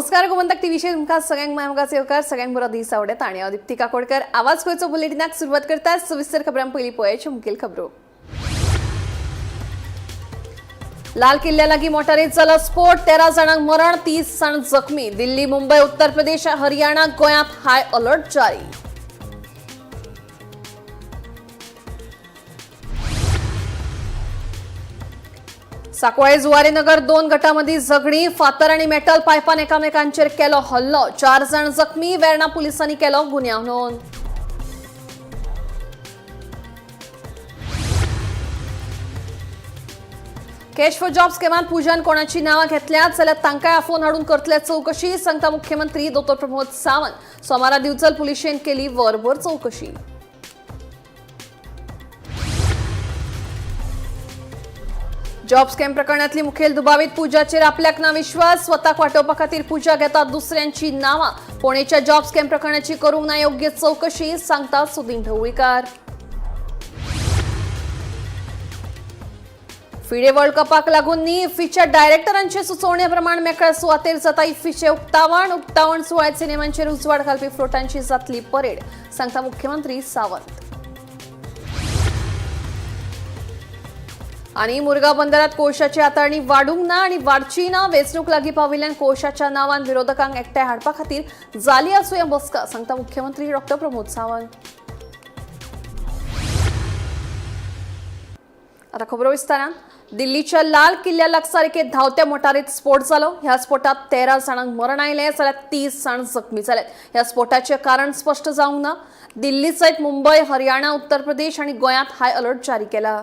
नमस्कार, गोमंतक टीव्हीचेर तुमकां सगळ्यांक माय येवकार. सगळ्यांक बरो दीस आवडता आनी हांव दिप्ती काकोडकर. आवाज गोंयचो बुलेटिनाक सुरवात करता. सविस्तर खबरां. पयलीं पळयाच्यो मुखेल खबरो. लाल किल्ल्या लागीं मोटारीत जालो स्फोट. 13 जाणांक मरण, 30 जाण जखमी. दिल्ली, मुंबय, उत्तर प्रदेश, हरियाणा, गोंयांत हाय अलर्ट जारी. साकवाळे जुवारीनगर दोन गटांमध्ये झगडी. फातर आणि मेटल पायपान एकामेकांचेर केलो हल्लो. 4 जाण जखमी. वेर्णा पुलिसांनी केलो गुन्यांव नोंद. कॅश फॉर जॉब स्कॅमात पूजान कोणाची नावां घेतल्यात जाल्यार तांकांय आफोवन हाडून करतले चवकशी, सांगता मुख्यमंत्री दोतोर प्रमोद सावंत. सोमारा दिवचल पुलिशेन केली वरभर चवकशी. जॉब स्कॅम प्रकरणातली मुखेल दुबावीत पूजाचेर आपल्याक ना विश्वास. स्वताक वाटोवपा खातीर पूजा घेतात दुसऱ्यांची नावां. पुणेच्या जॉब स्कॅम प्रकरणाची करूंक ना योग्य चवकशी, सांगता सुदीन ढवळीकार. फिडे वर्ल्ड कपाक लागून न्ही, इफ्फीच्या डायरेक्टरांचे सुचोवणे प्रमाण मेकळ्या सुवातेर जाता इफ्फीचे उक्तावण. उक्तावण सुवाळ्यात सिनेमांचेर उजवाड घालपी फ्लोटांची जातली परेड, सांगता मुख्यमंत्री सावंत. आणि मुरगांव बंदरात कोळशाची हाताळणी वाडूंक ना आणि वाडची ना. वेंचणूक लागीं पाविल्ल्यान कोळशाच्या नांवान विरोधकांक एकठांय हाडपा खातीर जाली आसुया बसका, सांगता मुख्यमंत्री डॉक्टर प्रमोद सावंत. आता खबरो विस्तारान. दिल्लीच्या लाल किल्ल्या लागसार एके धांवत्या मोटारीत स्फोट जालो. ह्या स्फोटात 13 जाणांक मरण आयलें जाल्यार 30 जाण जखमी जाले. ह्या स्फोटाचें कारण स्पश्ट जावंक ना. दिल्ली सयत मुंबय, हरियाणा, उत्तर प्रदेश आनी गोंयांत हाय अलर्ट जारी केला.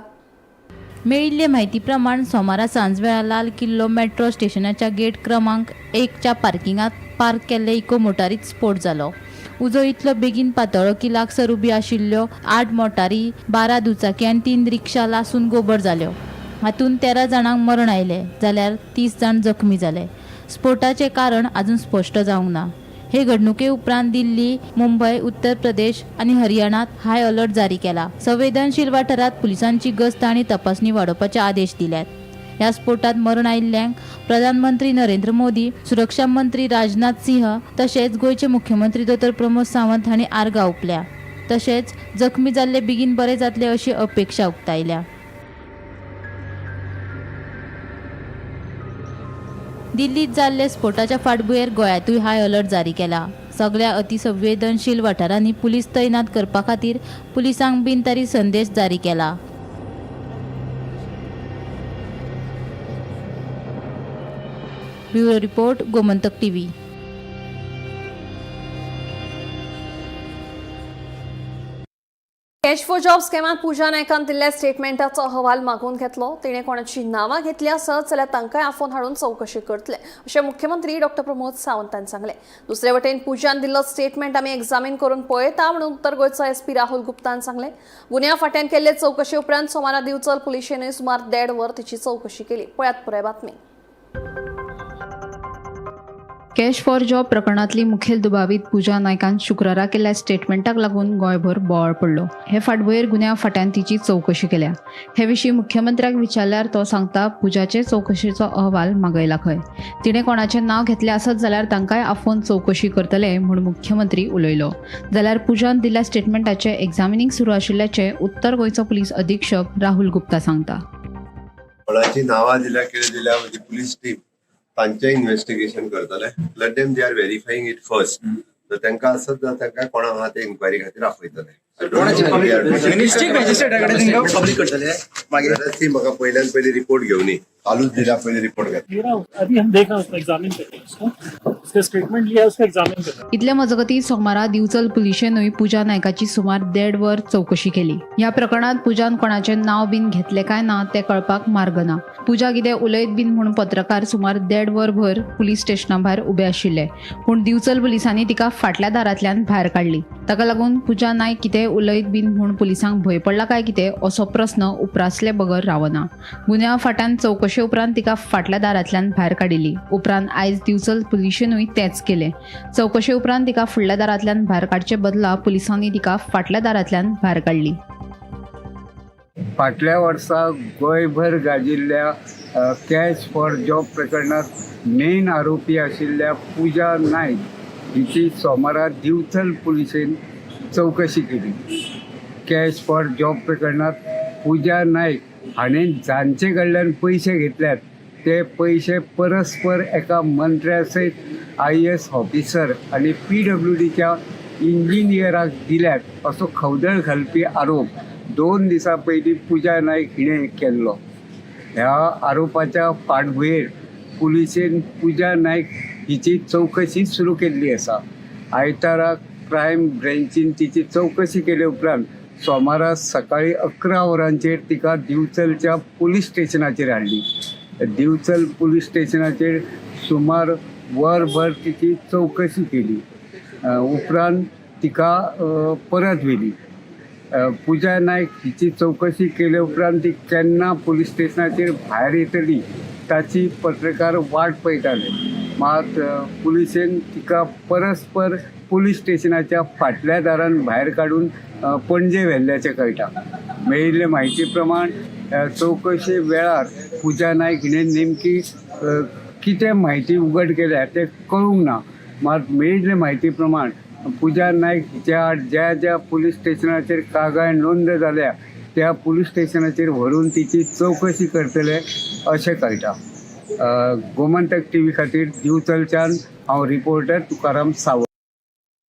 मेळिल्ले म्हायती प्रमाण सोमारा सांजवेळा लाल किल्लो मेट्रो स्टेशनाच्या गेट क्रमांक 1च्या पार्किंगांत पार्क केल्ले इको मोटारीत स्फोट जालो. उजो इतलो बेगीन पातळ्ळो की लागसर उबी आशिल्ल्यो 8 मोटारी, 12 दुचाकी आनी 3 रिक्षा लासून गोबर जाल्यो. हातूंत 13 जाणांक मरण आयलें जाल्यार 30 जाण जखमी जाले. स्फोटाचें कारण अजून स्पश्ट जावंक ना. हे घडणुके उपरांत दिल्ली, मुंबय, उत्तर प्रदेश आनी हरियाणात हाय अलर्ट जारी केला. संवेदनशील वाठारात पुलिसांची गस्त आनी तपासणी वाडोवपाचे आदेश दिल्यात. ह्या स्फोटात मरण आयिल्ल्यांक प्रधानमंत्री नरेंद्र मोदी, सुरक्षा मंत्री राजनाथ सिंह तशेंच गोंयचे मुख्यमंत्री दोतोर प्रमोद सावंत हांणी आर्गां ओंपल्या. तशेंच जखमी जाल्ले बेगीन बरे जातले अशी अपेक्षा उक्तायल्या. दिल्लीत जाल्ले स्फोटाच्या फाटभुंयेर गोंयांतूय हाय अलर्ट जारी केला. सगळ्या अतिसंवेदनशील वाठारांनी पुलीस तैनात करपा खातीर पुलिसांक बिनतारी संदेश जारी केला. Bureau report, Gomantak TV. Cash for job स्कॅमात पूजा नायकान दिल्ल्या स्टेटमेंटाचो अहवाल मागून घेतलो. तिणें कोणाची नांवां घेतली आसत जाल्यार तांकांय आफोवन हाडून चवकशी करतले, अशें मुख्यमंत्री डॉक्टर प्रमोद सावंतान सांगलें. दुसरे वटेन पूजान दिल्लो स्टेटमेंट आमी एग्जामीन करून पळयता म्हणून उत्तर गोंयचो एसपी राहुल गुप्तान सांगलें. गुन्यांव फांट्यान केल्ले चवकशे उपरांत सोमारा दिवचल पुलिशेनूय सुमार 1.5 वर तिची चवकशी केली. पळयात पुराय बातमी. कॅश फॉर जॉब प्रकरणांतली मुखेल दुबावीत पूजा नायकान शुक्रारा केल्ल्या स्टेटमेंटाक लागून गोंयभर बोवाळ पडलो. हे फाटभुंयेर गुन्यांव फांट्यान तिची चवकशी केल्या. हे विशीं मुख्यमंत्र्याक विचारल्यार तो सांगता, पूजाचे चवकशेचो अहवाल मागयला खंय. तिणें कोणाचें नांव घेतलें आसत जाल्यार तांकांय आफोवन चवकशी करतले म्हूण मुख्यमंत्री उलयलो. जाल्यार पूजान दिल्ल्या स्टेटमेंटाचें एग्जामिनींग सुरू आशिल्ल्याचें उत्तर गोंयचो पुलीस अधीक्षक राहुल गुप्ता सांगता. कोणाची नांवां दिल्या, कितें दिल्या, म्हणजे पुलीस टीम तांचे इन्व्हेस्टिगेशन करतले. Let them, they are verifying it first. तर तांकां आसत जाल्यार तांकां कोणा आहा ते इन्क्वायरी खातीर आपयतले. ती म्हाका पयल्यान पयली रिपोर्ट घेवनी, कालूच दिल्या, पयली रिपोर्ट घेतला. अभी हम देख रहे हैं, एग्जामिन कर रहे हैं उसको, उसका स्टेटमेंट लिया, उसको एग्जामिन कर रहे हैं. इतले मजगती सोमारा दिवचल पुलिशेनूय पूजा नायकाची सुमार 1.5 वर चवकशी केली. ह्या प्रकरणात पूजान कोणाचें नांव बीन घेतलें काय ना तें कळपाक मार्ग ना. पूजा कितें उलयत बीन म्हूण पत्रकार सुमार 1.5 वर भर पुलीस स्टेशना भायर उबे आशिल्ले. पूण दिवचल पुलिसांनी तिका फाटल्या दारांतल्यान भायर काडली. ताका लागून पूजा नायक कितें उलयत बीन म्हूण पुलिसांक भंय पडला काय कितें असो प्रस्न उप्रासले बगर रावना. गुन्यांव फांट्यान चवकशे उपरांत तिका फाटल्या दारांतल्यान भायर काडिल्ली. उपरांत आयज दिवचल पुलिशेनूय तेंच केलें. चवकशे उपरांत तिका फुडल्या दारांतल्यान भायर काडचे बदला पुलिसांनी तिका फाटल्या दारांतल्यान भायर काडली. फाटल्या वर्सा गोंयभर गाजिल्ल्या कॅश फॉर जॉब प्रकरणात मेन आरोपी आशिल्ल्या पूजा नायक हिची सोमारा दिवचल पुलिशेन चवकशी केली. कॅश फॉर जॉब प्रकरणात पूजा नायक हाणें जांचे कडल्यान पयशे घेतल्यात ते पयशे परस्पर एका मंत्र्या सयत IAS ऑफिसर आनी PWDच्या इंजिनियराक दिल्यात असो खवदळ घालपी आरोप 2 दिसां पयलीं पूजा नायक हिणें केल्लो. ह्या आरोपाच्या फाटभुंयेर पुलिशेन पूजा नायक हिची चवकशी सुरू केल्ली आसा. आयतारा क्रायम ब्रँचीन तिची चवकशी केले उपरांत सोमारा सकाळी 11 वरांचेर तिका दिवचलच्या पुलीस स्टेशनाचेर हाडली. दिवचल पुलीस स्टेशनाचेर सुमार वरभर तिची चवकशी केली. उपरांत तिका परत व्हेली. पूजा नायक हिची चवकशी केले उपरांत ती केन्ना पुलीस स्टेशनाचेर भायर येतली ताची पत्रकार वाट पळयताले. मात पुलिशेन तिका परस्पर पुलीस स्टेशनाच्या फाटल्या दारान भायर काडून पणजे व्हेल्ल्याचें कळटा. मेळिल्ले म्हायती प्रमाण चवकशे वेळार पूजा नायक हिणें नेमकी कितें म्हायती उगड केल्या तें कळूंक ना. मात मेळिल्ले म्हायती प्रमाण पूजा नायक हिच्या आड ज्या ज्या पुलीस स्टेशनाचेर कागाळ नोंद जाल्या त्या पुलीस स्टेशनाचेर व्हरून तिची चवकशी करतले अशें कळटा. गोमंतक TV खातीर दिवचलच्यान हांव reporter Tukaram Sawant.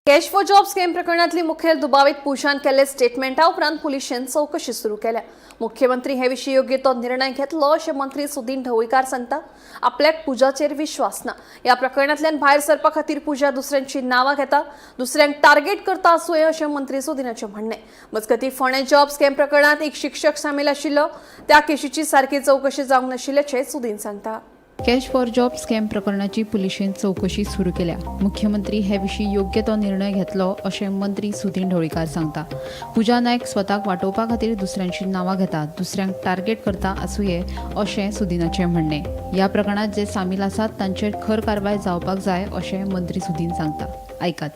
Cash for job scam प्रकरणातली मुखेल दुबावीत पूजान केल्ले स्टेटमेंटा उपरांत पुलिशेन चवकशी सुरू केल्या. मुख्यमंत्री हे विशीं योग्य तो निर्णय घेतलो अशें मंत्री सुदीन ढवळीकार सांगता. आपल्याक पूजाचेर विश्वास ना. ह्या प्रकरणांतल्यान भायर सरपा खातीर पूजा दुसऱ्यांची नांवां घेता, दुसऱ्यांक टार्गेट करता आसूं यें अशें मंत्री सुदीनाचें म्हणणें. मजगतीं फोंडें जॉब स्कॅम प्रकरणांत एक शिक्षक सामील आशिल्लो, त्या केशीची सारकी चवकशी जावंक नाशिल्ल्याचें सुदीन सांगता. कॅश फॉर जॉब स्कॅम प्रकरणाची पुलिशेन चवकशी सुरू केल्या. मुख्यमंत्री हे विशीं योग्य तो निर्णय घेतलो अशें मंत्री सुदीन ढवळीकार सांगता. पूजा नायक स्वताक वाटोवपा खातीर दुसऱ्यांची नांवां घेता, दुसऱ्यांक टार्गेट करता आसुये अशें सुदीनाचें म्हणणें. ह्या प्रकरणांत जे सामील आसात तांचेर खर कारवाय जावपाक जाय अशें मंत्री सुदीन सांगता. आयकात.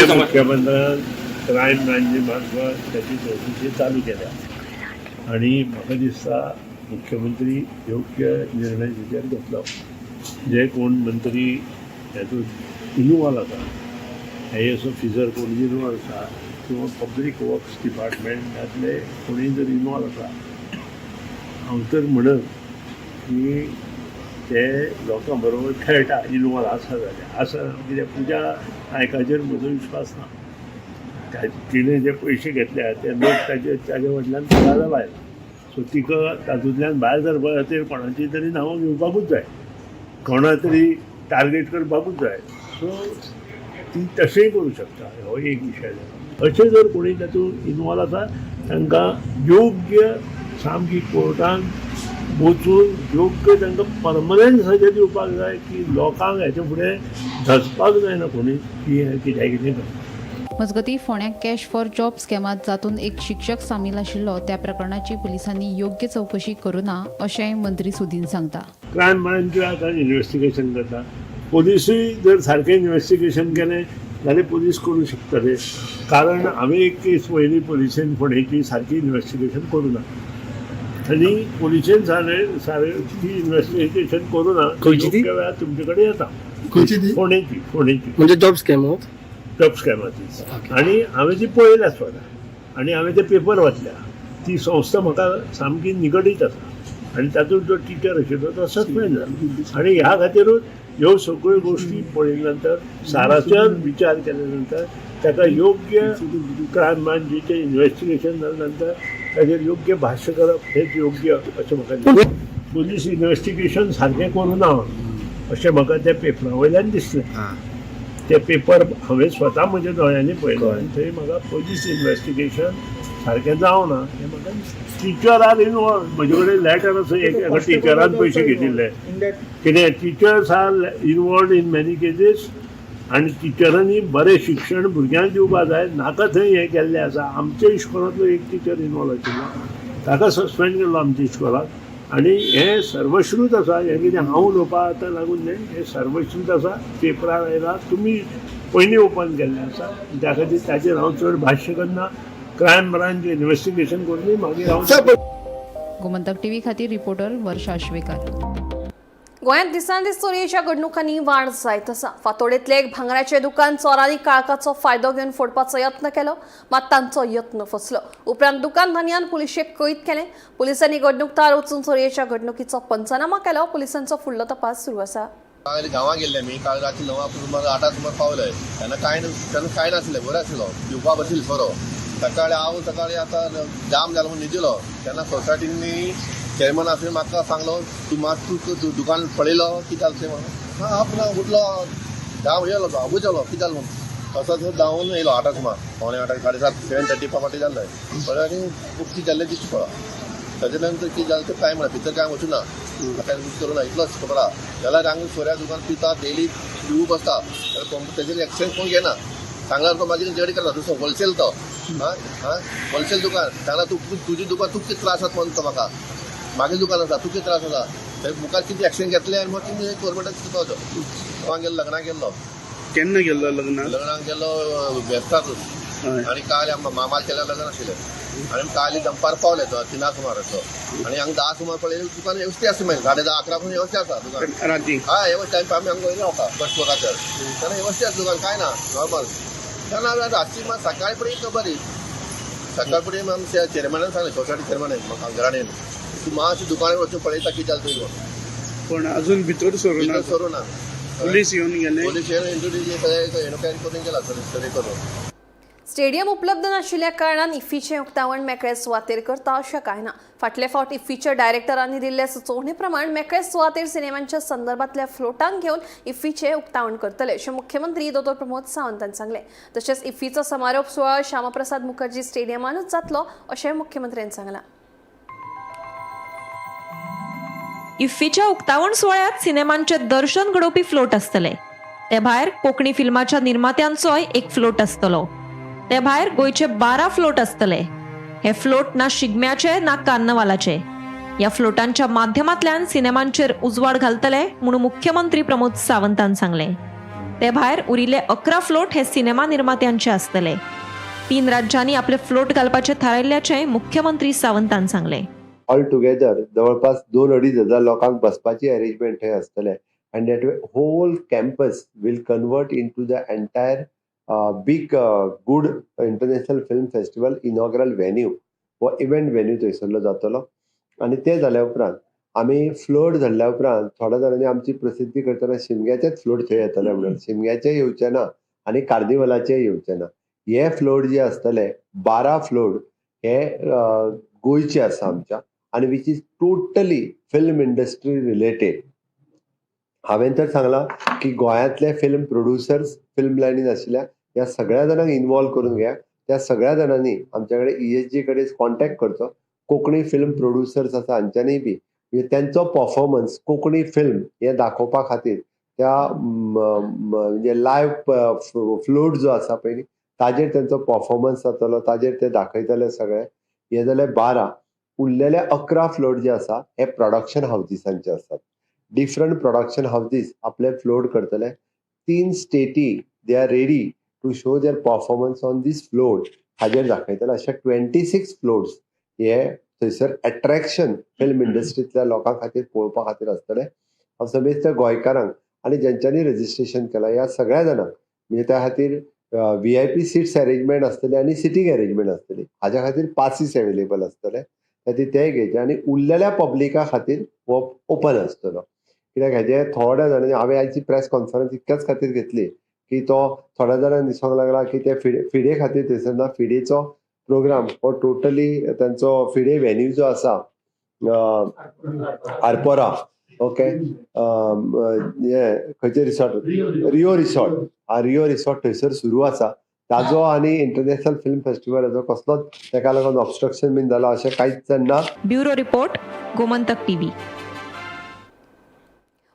मुख्यमंत्र्यान क्रायम ब्रांची मार्फत त्याची चवकशी चालू केल्या आनी म्हाका दिसता मुख्यमंत्री योग्य निर्णय तेचेर घेतलो. जे कोण मंत्री हेतूंत इनवॉल्व आसा, IAS officer कोण इनवॉल्व आसा किंवा पब्लीक वर्क्स डिपार्टमेंटांतले कोणूय जर इनवॉल्व आसा, हांव तर म्हणत की ते लोकां बरोबर खेळटा इनवॉल्व आसा जाल्यार आसा. कित्याक पूजा नायकाचेर म्हजो विश्वास ना. तिणें जे पयशे घेतल्या ते लोक ताजे ताजे वटल्यान जाला भायर. सो तिका तातूंतल्यान भायर सरपा खातीर कोणाची तरी नांवां घेवपाकूच जाय, कोणा तरी टार्गेट करपाकूच जाय. सो ती तशेंय करूं शकता. हो एक विशय जाला. अशें जर कोणी तातूंत इनवॉल्व आसा तांकां योग्य सामकी कोर्टान वचून योग्य तांकां परमनंट सजा दिवपाक जाय की लोकांक हेच्या फुडें धसपाक जायना कोणी की हें कित्याक कितें करता. मजगतीं फोंड्यां कॅश फॉर जॉब स्कॅमांत जातूंत एक शिक्षक सामील आशिल्लो त्या प्रकरणाची पुलिसांनी योग्य चवकशी करूं ना अशेंय मंत्री सुदीन सांगता. क्रायम ब्रांच आतां इन्वेस्टिगेशन करता. पोलिसूय जर सारकें इन्वेस्टिगेशन केलें जाल्यार पोलीस करूं शकतले. कारण हांवें एक केस पळयली पोलिसेन फोंडेची, सारकी इन्वेस्टिगेशन करूं ना आनी पोलिसेन सारकी इन्वेस्टिगेशन करूं ना. खंयची ती? योग्य वेळार तुमचे कडेन येता. खंयची ती? फोंडेची, फोंडेची. म्हणजे जॉब स्कॅम हो? जॉब स्कॅमाची. आनी हांवें ती पळयल्या स्वता आनी हांवें ते पेपर वाचल्या. ती संस्था म्हाका सामकी निगडीत आसा आनी तातूंत जो टिचर आशिल्लो तो सस्पेंड जालो. आनी ह्या खातीरूच ह्यो सगळ्यो गोश्टी पळयल्या नंतर साराचेर विचार केल्या नंतर ताका योग्य क्रायम ब्रांचीचें इन्वेस्टिगेशन जाल्या नंतर ताचेर योग्य भाश्य करप हेच योग्य अशें म्हाका दिसता. पोलीस इन्वेस्टिगेशन सारकें करूं ना अशें म्हाका त्या पेपरा वयल्यान दिसलें. ते पेपर हांवें स्वता म्हज्या दोळ्यांनी पळयलो आनी थंय म्हाका पोलीस इन्वेस्टिगेशन सारकें जावना हें म्हाका दिसलें. Teacher are involve. म्हजे कडेन लॅटर आसा एका टिचरान पयशे घेतिल्ले. कितें teachers are involved in many cases आनी टिचरांनी बरें शिक्षण भुरग्यांक दिवपा जाय. नाका थंय हें केल्लें आसा. आमच्या इस्कोलांतलो एक टिचर इनवॉल्व आशिल्लो, ताका सस्पेंड केल्लो आमच्या इस्कोलाक. आनी हें सर्वश्रूत आसा. हें कितें हांव उलोवपा आतां लागून न्हय, हें सर्वश्रूत आसा. पेपरार आयला, तुमी पयलीं ओपन केल्लें आसा. त्या खातीर ताचेर हांव चड भाश्य करना. क्रायम ब्रांच इन्वेस्टिगेशन करूं, मागीर हांव गोमंतक टीव्ही खातीर रिपोर्टर वर्षा आश्वेकर. गोंयांत दिसान दीस चोरयेच्या घडणुकांनी वाड जायत आसा. फातोडेंतलें एक भांगराचें दुकान चोरांनी काळखाचो फायदो घेवन फोडपाचो यत्न केलो, मात तांचो यत्न फसलो. उपरांत दुकान धनयान पुलिशेक कळीत केलें. पुलिसांनी घडणूक थळार वचून चोरयेच्या घडणुकीचो पंचनामा केलो. पुलिसांचो फुडलो तपास सुरू आसा. काल गांवां गेल्ले आमी. काल राती 9 सुमार 8 सुमार पावले तेन्ना कांय तेन्ना कांय नासलें, बरें आसलो, पिवपा बशिल्लो सोरो. सकाळी हांव सकाळी आतां जाम जालो म्हणून न्हिदिलो तेन्ना सोसायटींनी चेअरमॅन आसले, म्हाका सांगलो तूं मात तूं दुकान पळयलो कितें जालें तें म्हणून. हां, पुन्हा उठलो, धांव येयलो, आबूज जालो, कितें जालें म्हणून. तसोच धांवून येयलो 8 सुमार, 7:45, 7:45, 7:30 फाटी जाल्लें पळय आनी खूब कितें जाल्लें दिसता पळय. ताजे नंतर कितें जालें तें कांय म्हणा भितर कांय वचूं ना, कांय करूं ना, इतलोच खबर आहा. जाल्यार हांगा सोऱ्या दुकान पिता, डेली पिवू बसता, तेजेर एक्शन कोण घेना. सांगल्यार तो मागीर तेंचे कडेन करता. दुसरो होलसेल तो, आं आं होलसेल दुकान सांगला तूं तुजें दुकान तुका कितें त्रास जाता म्हणून तो म्हाका मागीर दुकान आसा तुका कितें त्रास जाता थंय मुखार कितें एक्शन घेतलें आनी मग तुमी गोवोरमेंटाक कितें तो गांवां गेल्लो, लग्नाक गेल्लो. केन्ना गेल्लो लग्नाक? लग्नाक गेल्लो बेस्ताकूच. आनी काल मामाल केल्यार लग्न आशिल्लें आनी काल दनपार पावले तो 3 सुमाराचो आनी हांगा 10 सुमार पळयलें दुकान वेवस्थीत आसा, मागीर 10:30 11 पसून वेवस्थीत आसा दुकान राती. हय, वेवस्थीत. आमी हांगा वयले रावता बस स्टॉपाचेर तेन्ना वेवस्थीत आसा दुकान, कांय ना, नॉर्मल. तेन्ना रातची मात सकाळी पर्यंत बरी. सकाळ पर्यंत आमच्या चेअरमॅनान सांगलें, सोसायटी चेअरमॅनान म्हाका घराणेन, तूं मातशें दुकानार वचून पळयता कितें जालें तुजें. पण अजून भितर सरूं ना? भितर सरूं ना. पुलीस येवन गेले? पोलीस येवन इंट्रोड्यूस सगळें एन्क्वायरी करून गेला, सगळें करून. स्टेडियम उपलब्ध नाशिल्ल्या कारणान इफ्फीचें उक्तावण मेकळे सुवातेर करता अशें कांय ना. फाटले फावट इफ्फीच्या डायरेक्टरांनी दिल्ले सुचोवणे प्रमाण मेकळे सुवातेर सिनेमांच्या संदर्भातल्या फ्लोटांक घेवन इफ्फीचें उक्तावण करतले अशें मुख्यमंत्री दोतोर प्रमोद सावंतान सांगलें. तशेंच इफ्फीचो समारोप सुवाळो श्यामाप्रसाद मुखर्जी स्टेडियमानूच जातलो अशें मुख्यमंत्र्यान सांगलां. इफ्फीच्या उक्तावण सुवाळ्यात सिनेमांचे दर्शन घडोवपी फ्लोट आसतले. ते भायर कोंकणी फिल्माच्या निर्मात्यांचोय एक फ्लोट आसतलो. ते भायर गोंयचे 12 फ्लोट आसतले. हे फ्लोट ना शिगम्याचे ना कार्नवालाचे. ह्या फ्लोटांच्या माध्यमांतल्यान सिनेमांचेर उजवाड घालतले म्हणून मुख्यमंत्री प्रमोद सावंतान सांगलें. ते भायर उरिल्ले 11 फ्लोट हे सिनेमा निर्मात्यांचे आसतले. 3 राज्यांनी आपले फ्लोट घालपाचे थारायल्ल्याचें मुख्यमंत्री सावंतान सांगलें. ऑल टुगेदर जवळपास 2-2.5 हजार लोकांक बसपाची अरेंजमेंट थंय आसतलें and that way whole campus will convert into the entire big good international film festival inaugural venue हो इव्हेंट व्हेन्यू थंयसरलो जातलो. आनी तें जाल्या उपरांत आमी फ्लोट धरल्या उपरांत थोड्या जाणांनी आमची प्रसिद्धी करतना शिमग्याचेच फ्लोट थंय येतले म्हणून शिमग्याचे येवचे ना आनी कार्निवलाचे येवचे ना. हे फ्लोट जे आसतले 12 फ्लोट हे गोंयचे आसा आमच्या आनी which is totally film industry related. हांवें तर सांगलां की गोंयांतले फिल्म प्रोड्युसर्स फिल्म लायनीन आशिल्ल्या ह्या सगळ्या जाणांक इनवॉल्व करून घेया. त्या सगळ्या जाणांनी आमच्या कडेन ESG कडेन कॉन्टॅक्ट करचो. कोंकणी फिल्म प्रोड्युसर्स आसा हांच्यांनी बी म्हणजे तेंचो परफॉर्मन्स कोंकणी फिल्म हें दाखोवपा खातीर त्या म्हणजे लायव्ह फ्लोट जो आसा पळय ताजेर तेंचो परफॉर्मन्स जातलो, ताजेर ते दाखयतले सगळे. हे जाले 12. उरलेले 11 फ्लोट जे आसा हे प्रोडक्शन हावजीसांचे आसात. डिफरंट प्रोडक्शन हावजीस आपले फ्लोट करतले. 3 स्टेटी they are ready to show their performance on this float हाजेर दाखयतले. अशे 26 फ्लोट्स हे थंयसर एट्रॅक्शन फिल्म इंडस्ट्रींतल्या लोकां खातीर पळोवपा खातीर आसतले. हांव समेस्त गोंयकारांक आनी जेंच्यांनी रजिस्ट्रेशन केलां ह्या सगळ्या जाणांक म्हणजे त्या खातीर VIP seats arrangement आसतली आनी सिटींग अरेंजमेंट आसतली. हाज्या खातीर पासीस अवेलेबल आसतले, खातीर ते घेयचे आनी उरलेल्या पब्लिका खातीर हो ओपन आसतलो. कित्याक हेजे थोड्या जाणांनी हांवें आयची प्रेस कॉन्फरन्स इतक्याच खातीर घेतली की तो थोड्या जाणांक दिसूंक लागला की ते फिडे खातीर थंयसर ना. फिडेचो प्रोग्राम हो टोटली तांचो फिडे व्हेन्यू जो आसा आरपोरा, ओके, हे खंयचे resort, Rio resort, Rio resort थंयसर सुरू आसा. ताजो आनी इंटरनॅशनल फिल्म फेस्टिवलाचो कसलोच ताका लागून ऑबस्ट्रक्शन बीन जाला अशें कांयच ना. Bureau report, Gomantak TV.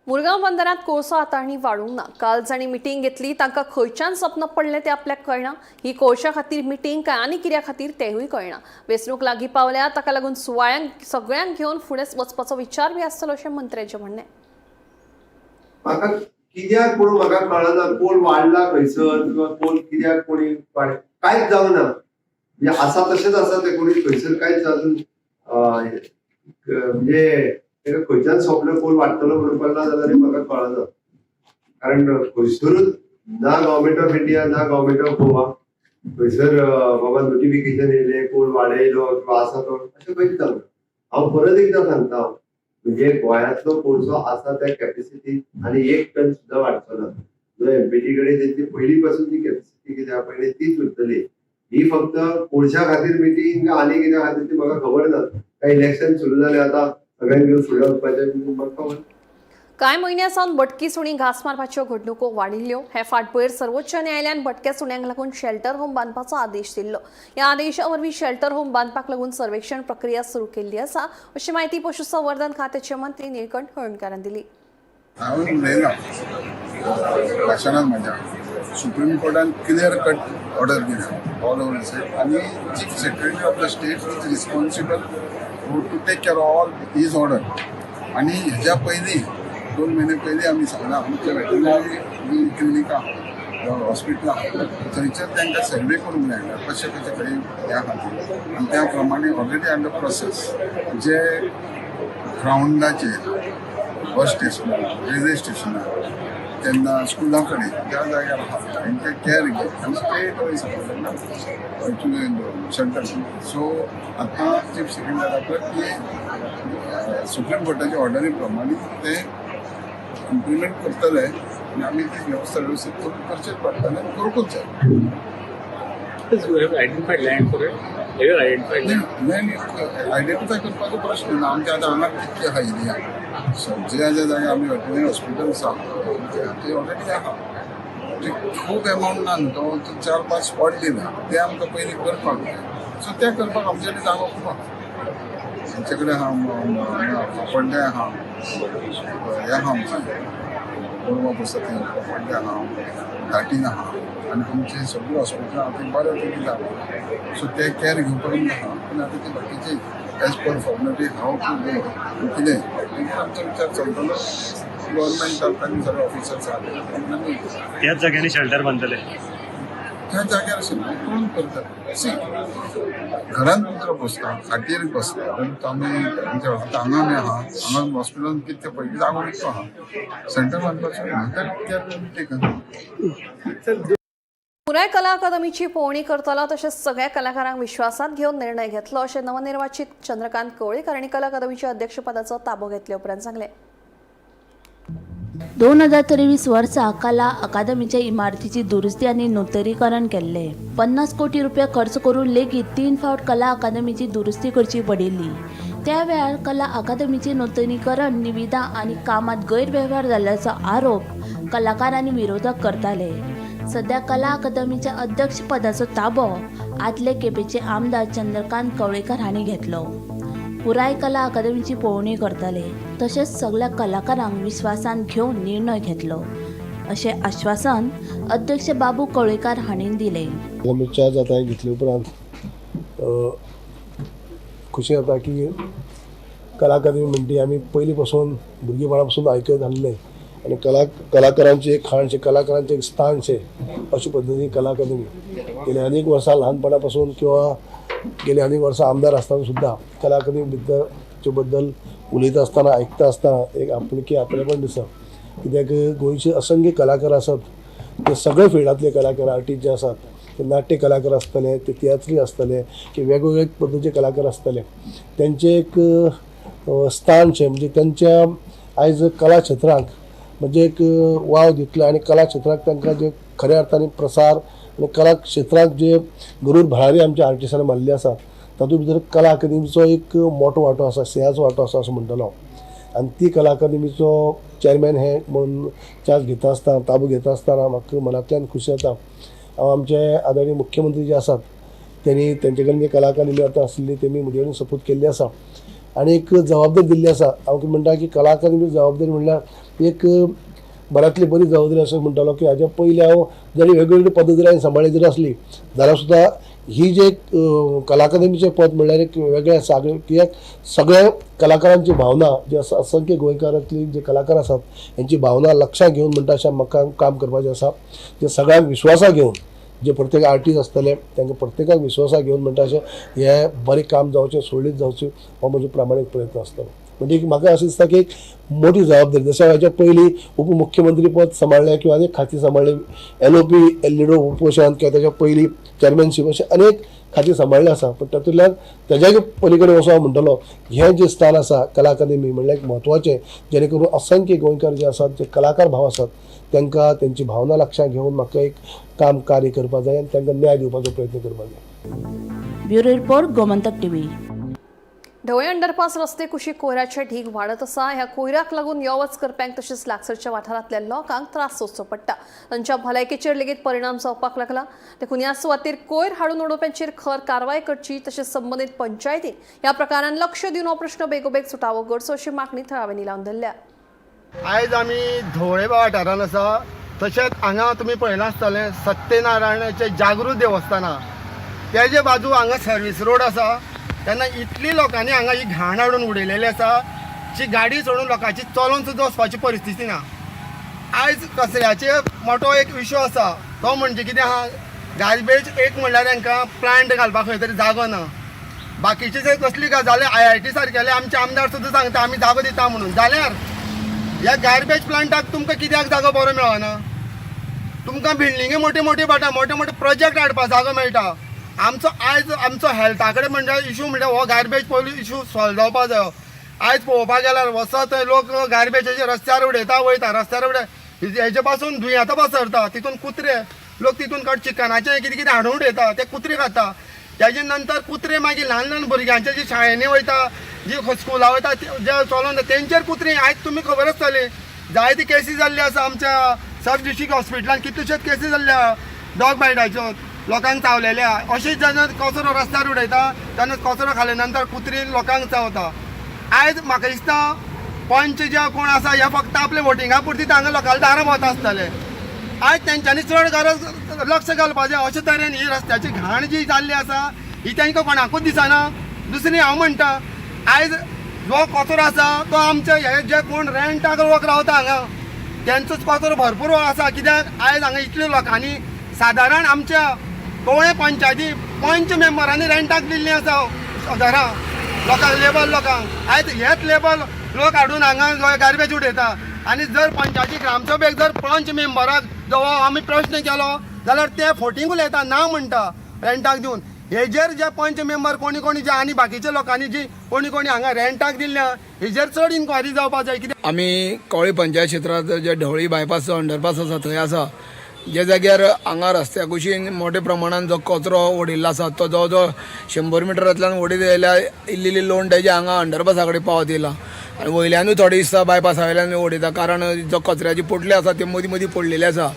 Murgaon बंदरात कोळसो हाताळणी वाडूंक ना. काल जांणी मिटींग घेतली तांकां खंयच्यान सपन पडलें तें आपल्याक कळना. ही कोळशा खातीर मिटींग काय आनी कित्या खातीर तेंवूय कळना. वेंचणूक लागीं पावल्या ताका लागून सुवाळ्यांक सगळ्यांक घेवन फुडें वचपाचो विचार बी आसतलो अशें मंत्र्यांचें म्हणणें. म्हाका कित्याक म्हणून म्हाका कळना कोण वाडला खंयसर किंवा कोण कित्याक कोणी कांयच जावना. म्हणजे आसा तशेंच आसा तें, कोणी खंयसर कांयच अजून म्हणजे ताका खंयच्यान सोंपलो कोल वाडटलो म्हणून पडला जाल्यार म्हाका कळना, कारण खंयसरूच ना गव्हर्मेंट ऑफ इंडिया ना गव्हर्मेंट ऑफ गोवा खंयसर बाबा नोटिफिकेशन येयलें कोल वाडयलो किंवा आसा तो अशें खंयच जावंक ना. हांव परत एकदां सांगता, म्हणजे गोंयांतलो कोळसो आसा त्या कॅपेसिटी आनी एक टन सुद्दां वाडचो ना. जो एमपीटी कडेन तेंची पयलीं पासून ती कॅपेसिटी कितें आहा पयलीं तीच उरतली. ही फक्त कोळशा खातीर मिटींग आनी कित्या खातीर ती म्हाका खबर ना. काय इलेक्शन सुरू जालें आतां सगळ्यांक घेवन फुडें वचपाचें म्हाका खबर ना. कांय म्हयन्यां सावन भटकी सुणीं घांस मारपाच्यो घडणुको वाडिल्ल्यो. हे फाटभुंयेर सर्वोच्च न्यायालयान भटक्या सुण्यांक लागून शेल्टर होम बांदपाचो आदेश दिल्लो. ह्या आदेशा वरवीं शेल्टर होम बांदपाक लागून सर्वेक्षण प्रक्रिया सुरू केल्ली आसा अशी म्हायती पशुसंवर्धन खात्याचे मंत्री निळकंठ हळर्णकारान दिली. हांवें उलयलां भाशणान म्हज्या, सुप्रीम कोर्टान क्लियर कट ऑर्डर दिल्या ऑल ओवर स्टेट आनी chief secretary of the state is responsible to take care all his order. आनी हेज्या पयलीं 2 म्हयने पयलीं आमी सांगलां आमच्या वेटरनरी क्लिनीक आहा, हॉस्पिटल आहा, थंयसर तांकां सर्वे करूंक मेळटा कशें कशें खंय ह्या खातीर आनी त्या प्रमाणे ऑलरेडी अंडर प्रोसेस जे ग्रावंडाचेर बस स्टेशनार, रेल्वे स्टेशनार, तेन्ना स्कुला कडेन ज्या जाग्यार आहा तांकां कॅर घे आनी स्ट्रेट अवे सांगता शेल्टर. सो आतां चीफ सेक्रेटरी आपलो की सुप्रीम कोर्टाच्या ऑर्डरी प्रमाणे ते इम्प्लिमेंट करतले आनी आमी ती वेवस्था वेवस्थीत करून करचेच पडटलें आनी करूंकूच जाय. You have identified land for it? Have you identified land? Land identify करपाचो प्रश्न ना. आमच्या आतां हांगा कितके आहा एरिया, सो ज्या ज्या जाग्यार आमी वेटरनरी हॉस्पिटल आसा ते ऑलरेडी आहा. म्हणजे खूब एमावंट ना न्हू, तो 4-5 स्पॉट दिला ते आमकां पयलीं करपाक जाय. सो ते करपाक आमचे कडेन जागो खूब आहा. आमचे कडेन आहा कोपड्डे आहा, हें आहा आमचें गोरवां पोसता थंय कोपड्डे आहा, घाटीन आहा आनी आमचे सगळे हॉस्पिटलां आहा ते बऱ्या पैकी जालां. सो ते कॅर घेवपाक आमकां आहा, पूण आतां ते बाकीचे as per formality how to go कितें तेजेर आमचो विचार चलतलो. गव्हर्मेंट आनी सगळे ऑफिसर्स आहा त्याच जाग्यांनी शेल्टर बांदतले? त्या जाग्यार अशें न्हू कोण करता. सी घरान कुत्रो बसता, खाटीर बसता, आमी आमच्या आतां हांगा आमी आहा, हांगा हॉस्पिटलान कितके पयलीं जागो इतलो आहा, सेंटर बांदपाचो ना टेकन. पुराय कला अकादमीची पळोवणी करतलो तशेंच सगळ्या कलाकारांक विश्वासात घेवन निर्णय घेतलो अशें नवनिर्वाचित चंद्रकांत कवळेकर हांणी कला अकादमीच्या अध्यक्षपदाचो ताबो घेतले उपरांत सांगलें. 2023 वर्सा कला अकादमीच्या इमारतीची दुरुस्ती आनी नुतनीकरण केल्लें. 50 कोटी रुपया खर्च करून लेगीत 3 फावट कला अकादमीची दुरुस्ती करची पडिल्ली. त्या वेळार कला अकादमीचे नुतनीकरण निविदा आनी कामांत गैरवेव्हार जाल्ल्याचो आरोप कलाकार आनी विरोधक करताले. सध्या कला अकादमीच्या अध्यक्षपदाचो ताबो आदले केपेंचे आमदार चंद्रकांत कवळेकर हांणी घेतलो. पुराय कला अकादमीची पळोवणी करतले तशेंच सगल्या कलाकारांक विस्वासांत घेवन निर्णय घेतलो अशें आश्वासन अध्यक्ष बाबू कवळेकार हांणी दिलें. आमी चार्ज आतां घेतले उपरांत खुशी जाता की कला अकादमी म्हणटी आमी पयलीं पासून भुरगेपणा पासून आयकत आसले आनी कलाकारांचें एक खाणशें, कलाकारांचें एक स्थानशें अशे पद्दतीन कला अकादमी गेल्या अनेक वर्सां ल्हानपणा पासून किंवा गेले अनेक वर्सां आमदार आसतना सुद्दां कला अकादमी बद्दल बद्दल उलयता आसतना आयकता आसतना एक आपुलकी आपलेपण दिसता. कित्याक गोंयचे असंख्य कलाकार आसात, ते सगळे फिल्डांतले कलाकार आर्टिस्ट जे आसात ते नाट्य कलाकार आसतले, ते तियात्री आसतले की वेगवेगळे पद्दतीचे कलाकार आसतले, तेंचें एक स्थानशें म्हणजे तेंच्या आयज कला क्षेत्राक म्हणजे एक वाव दितलो आनी कला क्षेत्राक तांकां जे खऱ्या अर्थान प्रसार आनी कला क्षेत्राक जे गरूड भरारी आमच्या आर्टिस्टांनी मारलेली आसा तातूंत भितर कला अकादमीचो एक मोठो वांटो आसा, सिंहाचो वांटो आसा असो म्हणटलो हांव. आनी ती कला अकादमीचो चॅरमॅन हे म्हणून चार्ज घेता आसतना, ताबो घेता आसतना म्हाका मनांतल्यान खुशी जाता. हांव आमचे आदरणीय मुख्यमंत्री जे आसात तेणी तेंचे कडेन जी कला अकादमी आतां आसली तेमी म्हजे कडेन सपूत केल्ली आसा आनी एक जबाबदारी दिल्ली आसा. हांव कितें म्हणटा की कला अकादमी जबाबदारी म्हणल्यार एक बऱ्यांतली बरी जबाबदारी अशें म्हणटालो की हाज्या पयलीं हांव जरी वेगवेगळे पद्दतीन हांवें सांबाळ्ळी जरी आसली जाल्यार सुद्दां ही जे कला अकादमीचें पद म्हणल्यार एक वेगळें आसा. कित्याक सगळ्या कलाकारांची भावना जी आसा, असंख्य गोंयकारांतली जे कलाकार आसात हेंची भावना लक्षांत घेवन म्हणटा अशें म्हाका काम करपाचें आसा. जे सगळ्यांक विश्वासा घेवन जे प्रत्येक आर्टिस्ट आसतले तांकां प्रत्येकाक विश्वासा घेवन म्हणटा अशें हें बरें काम जावचें, सुरळीत जावचें हो म्हजो प्रामाणीक प्रयत्न आसतलो. म्हणजे म्हाका अशें दिसता की एक मोठी जबाबदारी, जशें हाच्या पयलीं उपमुख्यमंत्री पद सांबाळ्ळें किंवा अनेक खातीं सांबाळ्ळीं, एलओपी लिडर ऑफ ओपोजिशन किंवा ताच्या पयलीं चॅरमॅनशीप, अशें अनेक खातीं सांबाळ्ळें आसा. पूण तातूंतल्यान तेज्याय पली कडेन वचून हांव म्हणटलो हें जें स्थान आसा कला अकादमी म्हणल्यार एक म्हत्वाचें, जेणे करून असंख्य गोंयकार जे आसात, जे कलाकार भाव आसात, तांकां तेंची भावना लक्षांत घेवन म्हाका एक काम कार्य करपाक जाय आनी तांकां न्याय दिवपाचो प्रयत्न करपाक जाय. Bureau report, Gomantak TV. Dhavalim underpass रस्ते कुशीक कोयराचे ढीग वाडत आसा. ह्या कोयराक लागून यो वच करप्यांक तशेंच लागसरच्या वाठारांतल्या लोकांक त्रास सोंसचो पडटा. तांच्या भलायकेचेर लेगीत परिणाम जावपाक लागला. देखून ह्या सुवातेर कोयर हाडून उडोवप्यांचेर खर कारवाय करची, तशेंच संबंदीत पंचायतीन ह्या प्रकारान लक्ष दिवन हो प्रश्न बेगोबेग सुटावो करचो अशी मागणी थळाव्यांनी लावन धरल्या. आयज आमी धवळे वाठारांत आसा. तशेंच हांगा तुमी पळयलां आसतलें सत्यनारायणाचें जागृत देवस्थान, तेजे बाजू हांगा सर्वीस रोड आसा. तेन्ना इतली लोकांनी हांगा ही घाण हाडून उडयलेली आसा जी गाडी सोडून लोकांची चलोन सुद्दां वचपाची परिस्थिती ना. आयज कचऱ्याचे मोठो एक इशू आसा, तो म्हणजे कितें आहा, गार्बेज एक म्हणल्यार तांकां प्लांट घालपाक खंय तरी जागो ना. बाकीचे जर कसली गजाली आयआयटी सारकेले आमचे आमदार सुद्दां सांगता आमी जागो दिता म्हणून, जाल्यार ह्या गार्बेज प्लांटाक तुमकां कित्याक जागो बरो मेळना? तुमकां बिल्डिंगे मोठे मोठे पडटा, मोठे मोठे प्रोजेक्ट हाडपाक जागो मेळटा. आमचो आयज आमचो हेल्था कडेन म्हणजे इशू म्हणल्यार हो गार्बेज पयलू इशू सॉल्व जावपा जायो. आयज पळोवपाक गेल्यार वचत थंय लोक गार्बेजाचे रस्त्यार उडयता वयता, रस्त्यार उडय, हेजे पासून दुयेंतां पसरता. तितून कुत्रे लोक तितून काड चिकनाचे कितें कितें हाडून उडयता, ते कुत्रे खाता. तेजे नंतर कुत्रे मागीर ल्हान ल्हान भुरग्यांचे जी शाळेंनी वयता, जी स्कुला वयता, जे चलोन तेंचेर कुत्रे. आयज तुमी खबर आसतली जायती केसी जाल्ली आसा आमच्या सब डिस्ट्रिक्ट हॉस्पिटलान, कितल्योश्योच केसी जाल्ल्या डॉग बायटाच्यो, लोकांक चावलेल्या. अशें जेन्ना कचरो रस्त्यार उडयता तेन्ना कचरो खाले नंतर कुत्री लोकांक चावता. आयज म्हाका दिसता पंच जे कोण आसा हे फक्त आपले वोटिंगा पुरती हांगा लोकांना दारां भोंवता आसतले. आयज तेंच्यांनी चड गरज लक्ष घालपाचें. अशे तरेन ही रस्त्याची घाण जी जाल्ली आसा ही तांकां कोणाकूच दिसना. दुसरी हांव म्हणटा आयज जो कचरो आसा तो आमचे हे जे कोण रेंटाक लोक रावता हांगा तेंचोच कचरो भरपूर आसा. कित्याक आयज हांगा इतले लोकांनी सादारण आमच्या कवळें पंचायती पंच मेंबरांनी रेंटाक दिल्लीं आसा घरां लोकांक, लेबर लोकांक. आयज हेच लेबर लोक हाडून हांगा गार्बेज उडयता. आनी जर पंचायती ग्रामसभेक जर पंच मेंबराक जो आमी प्रश्न केलो जाल्यार ते फोटींग उलयता, ना म्हणटा रेंटाक दिवन. हेजेर जे पंच मेंबर कोणी कोणी जे आनी बाकीच्या लोकांनी जी कोणी कोणी हांगा रेंटाक दिल्ल्या हेजेर चड इन्क्वायरी जावपाक जाय. कित्याक आमी कवळी पंचायत क्षेत्रांत जे ढवळी बायपासचो अंडरपास आसा थंय आसा, जे जाग्यार हांगा रस्त्या कुशीन मोठ्या प्रमाणान जो कचरो उडयल्लो आसा तो जवळ जवळ 100 मिटरांतल्यान ओडीत येयल्या इल्ली इल्ली लोण तेजे हांगा अंडरपासा कडेन पावत येयला. आनी वयल्यानूय थोडे दिसता बायपासा वयल्यान उडयता, कारण जो कचऱ्याची पोटली आसा त्यो मदीं मदीं पडलेली आसा.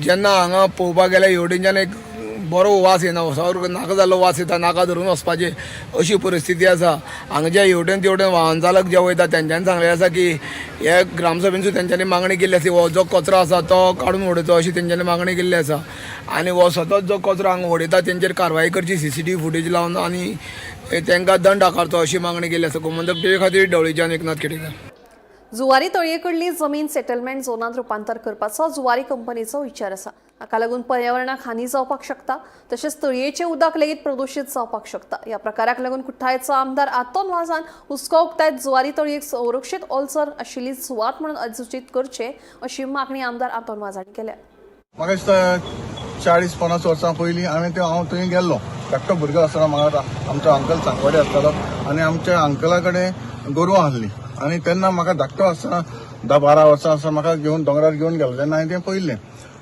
जेन्ना हांगा पळोवपाक गेल्यार हेवटेनच्यान एक बरो वास येना, सारको नाका जाल्लो वास येता, नाका धरून वचपाची अशी परिस्थिती आसा. हांगा जे हेवटेन तेवटेन वाहन चालक जे वयता तेंच्यांनी सांगलेलें आसा की हे ग्रामसभेन सुद्दां तेंच्यांनी मागणी केल्ली आसा, हो जो कचरो आसा तो काडून उडयचो अशी तेंच्यांनी मागणी केल्ली आसा. आनी हो सतत जो कचरो हांगा उडयता तेंचेर कारवाय करची, सीसीटीव्ही फुटेज लावन आनी तांकां दंड आकारचो अशी मागणी केल्ली आसा. गोमंतक टीव्ही खातीर ढवळीच्यान एकनाथ खेडेकर. जुवारी तळयेकडली जमीन सेटलमेंट झोनात रुपांतर करपाचो जुवारी कंपनीचो विचार आसा. हाका लागून पर्यावरणाक हानी जावपाक शकता, तशेंच तळयेचें उदक लेगीत प्रदुशीत जावपाक शकता. ह्या प्रकाराक लागून कुठ्ठाळेचो आमदार आतोन वाजान हुस्को उक्तायत जुवारी तळयेक संरक्षीत ओलसर आशिल्ली सुवात म्हणून अधिसूचीत करचे अशी मागणी आमदार आतोन वाज हांणी केल्या. म्हाका दिसता 40-50 वर्सां पयलीं हांवें ते हांव थंय गेल्लो, धाकटो भुरगो आसतना. म्हाका आमचो अंकल सांगवाडी आसतालो आनी आमच्या अंकला कडेन गोरवां आसलीं आनी तेन्ना म्हाका धाकटो आसतना 10-12 वर्सां आसतना म्हाका घेवन दोंगरार घेवन गेलो, तेन्ना हांवें तें पळयल्लें.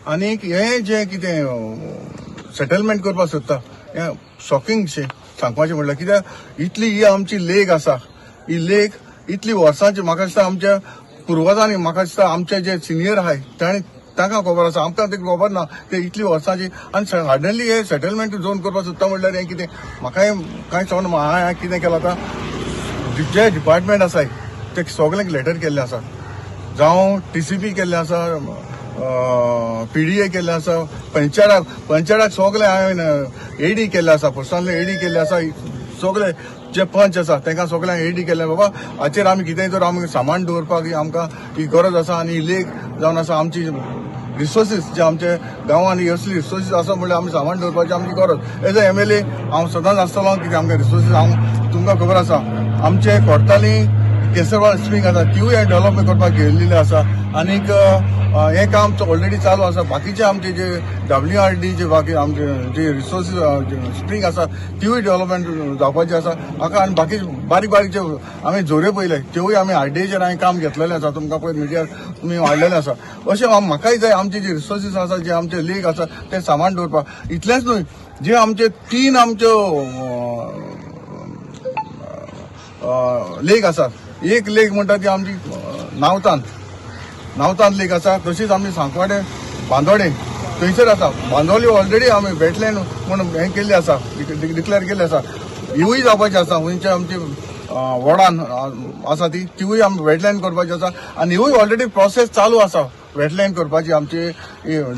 आनीक हें जें कितें सेटलमेंट करपाक सोदता हें शॉकिंग शें सांगपाचें म्हणल्यार, कित्याक इतली ही आमची लेक आसा, ही लेक इतली वर्सांची म्हाका दिसता आमच्या पुर्वजांनी, म्हाका दिसता आमचे जे सिनियर आहाय ताणें तांकां खबर आसा, आमकां तें खबर ना. ते इतली वर्सांची आनी सडनली हे सेटलमेंट झोन करपाक सोदता म्हणल्यार हें कितें म्हाका कांय समजना. हांवें कितें केलां आतां जे डिपार्टमेंट आसाय ते सगळ्यांक लेटर केल्ले आसा, जावं टीसीपी केल्ले आसा, पीडीए केल्ले आसा, पंचायताक सगळे हांवें एडी केल्ले आसा, पर्सनली एडी केल्ले आसा. सगळे जे पंच आसा तांकां सगळ्यांक एडी केल्ले, बाबा हाचेर आमी कितेंय तर आमी सामान दवरपाक आमकां ही गरज आसा. आनी लेक जावन आसा आमची रिसोर्सीस जे आमच्या गांवांनी असली रिसोर्सीस आसा म्हणल्यार आमी सामान दवरपाची आमची गरज. एज अ एमएलए हांव सदांच आसतलो कित्याक आमकां रिसोर्सीस हांव तुमकां खबर आसा. आमचे कोर्ताली केसरवाड स्प्रींग आसा तिवूय डेव्हलपमेंट करपाक गेल्लेले आसा. आनीक हें काम ऑलरेडी चालू आसा. बाकीचे आमचे जे WRD जे बाकी आमचे जे रिसोर्सीस स्प्रींग आसा तिवूय डेव्हलपमेंट जावपाचे आसा हाका. आनी बाकी बारीक बारीक जे आमी झोरे पयले त्योय आमी RDAचेर हांवें काम घेतलेलें आसा. तुमकां पळय मिडियार तुमी हाडलेलें आसा. अशें म्हाकाय जाय आमचे जे रिसोर्सीस आसा, जे आमचे लेक आसा ते सामान दवरपाक. इतलेंच न्हय, जे आमचे तीन आमच्यो लेक आसा, एक लेक म्हणटा ती आमची नावतान नावतान लेक आसा, तशीच आमी सांकवाडे बांदोडे थंयसर आसा. बांदोली ऑलरेडी आमी वेटलँड म्हूण हें केल्लें आसा, डिक्लेअर केल्लें आसा. हिवूय जावपाची आसा. खंयचे आमची वडान आसा ती तिवूय आमी वेटलँड करपाची आसा. आनी हिवूय ऑलरेडी प्रोसेस चालू आसा वेटलँड करपाची आमची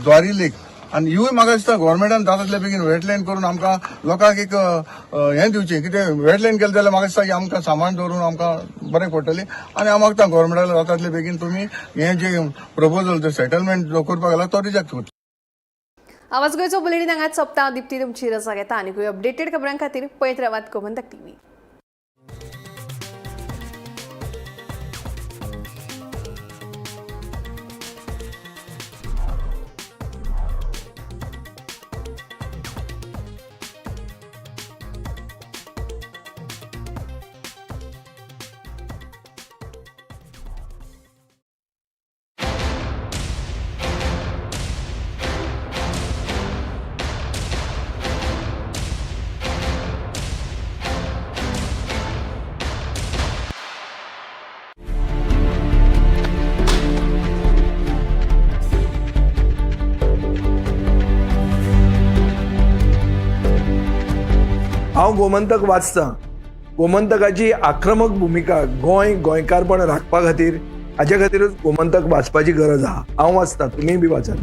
द्वारी लेक. आनी हिवूय म्हाका दिसता गव्हर्मेंटान जाता तितले बेगीन वेटलँड करून आमकां लोकांक एक हें दिवचें. कितें वेटलँड केलें जाल्यार म्हाका दिसता की आमकां सामान दवरून आमकां बरें पडटलें. आनी हांव मागता गव्हर्मेंटाक जाता तितले बेगीन तुमी हें जे प्रपोजल जे सेटलमेंट जो करपाक घाला तो रिजेक्ट करचो. आवाज गोंयचो बुलेटीन हांगाच सोंपता. दीप्ती तुमची रजा घेता. आनीकूय अपडेटेड खबरां खातीर पळयत रावात गोमंतक टीव्ही. हांव गोमंतक वाचतां. गोमंतकाची आक्रमक भुमिका गोंय गोंयकारपण राखपा खातीर, हाजे खातीरूच गोमंतक वाचपाची गरज आहा. हांव वाचतां, तुमीय बी वाचात.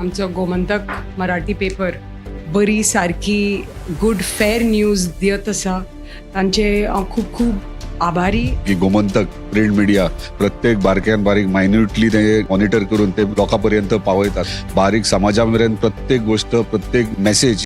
आमचो गोमंतक मराठी पेपर बरी सारकी गुड फेर न्यूज दियत आसा. तांचे हांव खूब खूब आभारी. की गोमंतक प्रिंट मिडिया प्रत्येक बारक्यान बारीक मायन्युटली ते मॉनिटर करून ते लोकां पर्यंत पावयतात. बारीक समाजा मेरेन प्रत्येक गोष्ट, प्रत्येक मेसेज.